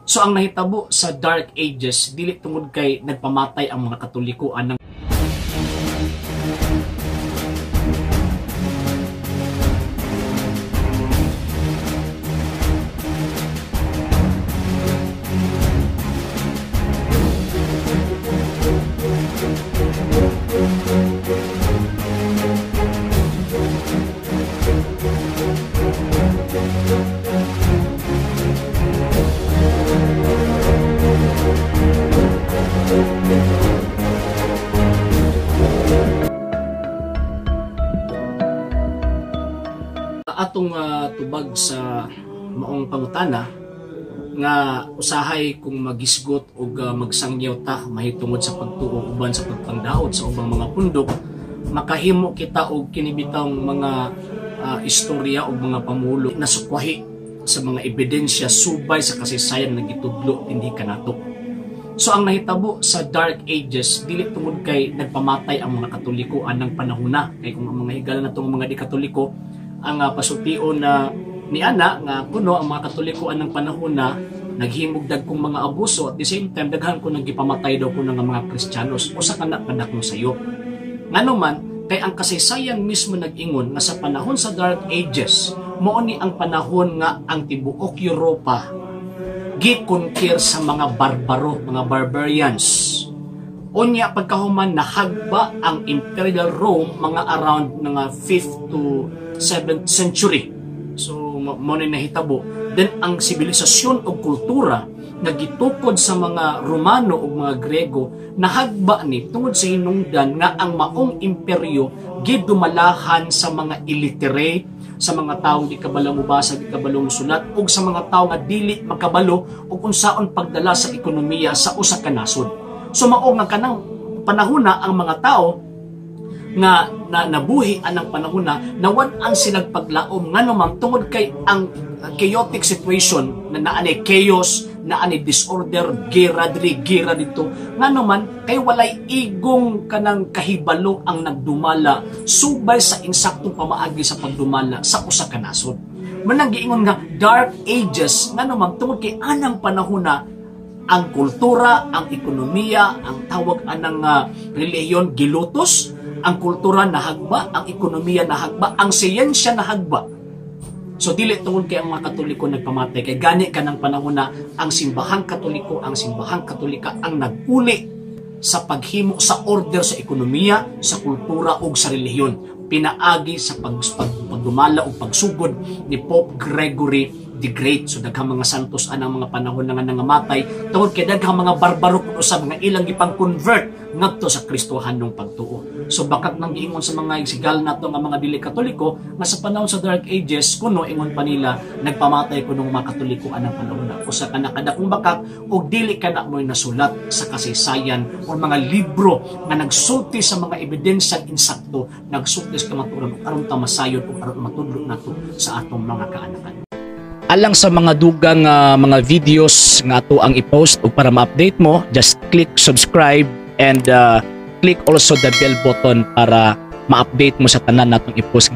So ang nahitabo sa Dark Ages, dili tungod kay nagpamatay ang mga Katoliko anang atong tubag sa maong pangutana nga usahay kung magisgot og magsangyaw ta mahitungod sa pagtuo uban sa pagpangdaot sa ubang mga pundok, makahimo kita og kinibitang mga istorya og mga pamulo na sukwahi sa mga ebidensya subay sa kasaysayan nga gitudlo dinhi kanato. So ang nahitabo sa Dark Ages, dili tungod kay nagpamatay ang mga Katoliko anang panahona, kay kung ang mga higala natong mga di Katoliko ang pasultion na ni ana nga kuno ang mga Katoliko anang panahon na naghimog dagkong mga abuso, at the same time daghan ko naggipamatay daw kuno nga mga Kristiyanos. Usa ka na kadakong sayop. Ngano man kay ang kasaysayan mismo nag-ingon nga sa panahon sa Dark Ages mao ni ang panahon nga ang tibuok Europa gikonquer sa mga barbaro, mga barbarians. Unya pagkahuman nahagba ang Imperial Rome mga around mga 5th to 7th century. So mo ni nahitabo. Then ang sibilisasyon o kultura nga gitukod sa mga Romano ug mga Grego nahagba ni tungod sa hinungdan nga ang maong imperyo gidumalahan sa mga illiterate, sa mga tawo di kabalo mobasa, di kabalo mosulat, ug sa mga tawo nga dili makabalo og unsaon pagdala sa ekonomiya sa usa ka nasod. So mao nga kanang panahona ang mga tao nga nabuhi anang panahon na nawad-an silang paglaom, ngano man tungod kay ang chaotic situation na naanay chaos, naanay disorder, gera diri, gera dito, ngano man kay walay igong kanang kahibalo ang nagdumala subay sa insaktong pamaagi sa pagdumala sa usa ka nasod. Manang giingon nga Dark Ages, ngano man tungod kay anang panahon na ang kultura, ang ekonomiya, ang tawag anang relihiyon gilutos, ang kultura nahagba, ang ekonomiya nahagba, ang siyensya nahagba. So dili tungod kay ang mga Katoliko nagpamatay, kay gani kanang panahon na ang simbahang Katoliko, ang simbahang Katolika ang nagpuli sa paghimo sa order sa ekonomiya, sa kultura ug sa relihiyon, pinaagi sa pagdumala ug pagsugod ni Pope Gregory the Great. So daghang mga santos anang mga panahon na nga nangamatay tungod kay daghang mga barbaro kuno sa mga ilang gipang-convert ngadto sa Kristohanong pagtuo. So bakat nang giingon sa mga sigal nato nga mga dili Katoliko nga sa panahon sa Dark Ages kuno ingon pa nila nagpamatay kuno mga Katoliko anang panahon na. Usa ka nakadakong bakat og dili ka na mo'y nasulat sa kasaysayan o mga libro nga nagsulti sa mga ebidensya insakto, nagsulti sa kamatuoran ug aron ta masayod ug aron matudlo nato sa atong mga kaanakan. Alang sa mga dugang mga videos nga ato ang i-post ug para ma-update mo, just click subscribe and click also the bell button para ma-update mo sa tanan natong i-post.